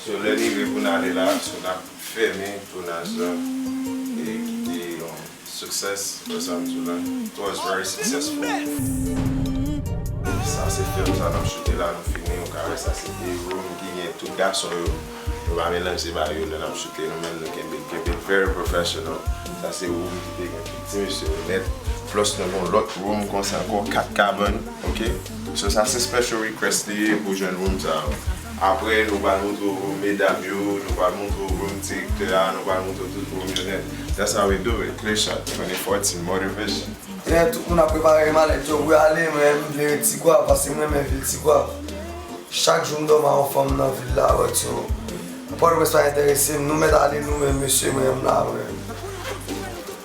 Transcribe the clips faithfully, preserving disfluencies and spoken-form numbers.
So, lè n rive pou n ale la, so, n ap fèmen tounaj lan e ki te yon success, wè sa m di w la. It was very successful. Sa se fèm sa n ap choute la, nou fini, ou ka wè sa se de room ki gen tout gason yo. Nou pa melanje ba yo lè n ap choute, nou menm nou kenbe, kenbe very professional. Sa se room ki te gen tout ti mesye yo nèt. Plus nou gen lòt room konsa ankò, kat kabann, oke? So sa se special request li ye pou jwenn room sa yo. Apre, nou pral montre w room medam yo, nou pral montre w room direktè a, nou pral montre w tout room yo nèt. That's how we do it. Clear shot, twenty fourteen motivation. Lè tout moun ap prepare malèt yo pou y ale, mwen, m vle ret Tigwav, paske m renmen vil Tigwav. Chak jou m dòmi a yon fanm nan vil la, wè, tyo. Pòtoprens pa enterese m, nou mèt ale nou menm, mesye, mwen, m la, mwen.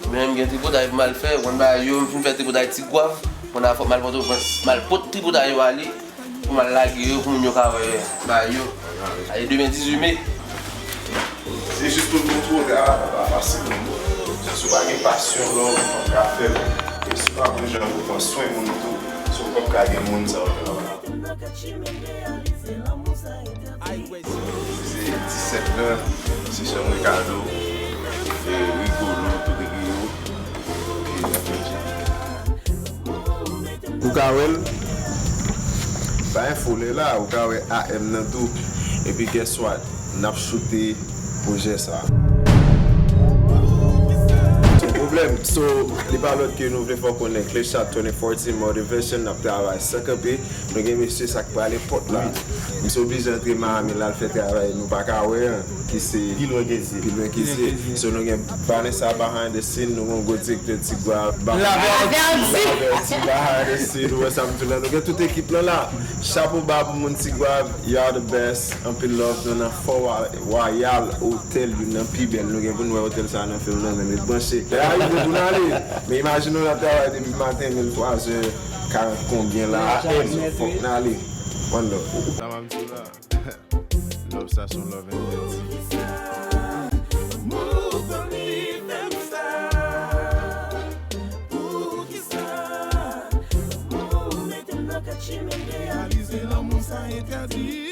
Men m gen tripotay pou m al fè, ou konn bagay yo, m fin fè tripotay Tigwav, kounye a fòk m al Pòtoprens, m al pot tripotay yo ale, pou m al lage yo, pou moun yo ka wè bagay yo. Ale demen dizuit me. Se jis pou l montre w travay la pa fasil non. Si w pa gen pasyon lè w p ap ka fè l. E si w pa konn jan pou pran swen moun tou, si w p ap ka gen moun sa w travay. Se disèt lan, se chanm Ricardo, e Rigolo, Rodrigo, epi Ou ka wè l. Pa enfo lè la, ou ka wè A M nan tou. Epi guess what? N ap choute pwojè sa. Son pwoblèm. So, li pa lòt ke nou vle fè w konnen Clear Shot twenty fourteen Motivation, n ap travay san kanpe. Nou gen mesye sa k prale pòt la. Misye oblije antre Miami la, l fè travay nou pa ka wè an. Ki se pi lwen ke zye. Pi lwen ke zye. So nou gen Vanessa behind the scene, nou gen gwo direktè Tigwav. Laverdi. Laverdi behind the scene, ou wè sa m di w la. Nou gen tout ekip lan la. Chapo ba pou moun Tigwav, y'all the best. Anpil love, nou nan Fort Royal Hotel, youn nan pi bèl. Nou gen pou n wè otèl sa nan fim nan, men ret branche. Lè a rive pou n ale. Men imajine w n ap travay depi maten, men l twa zè karant konbyen la, fòk n ale. One love. Sa m ap di w la. Love sa se yon love entèdi. Reyalize lanmou sa entèdi.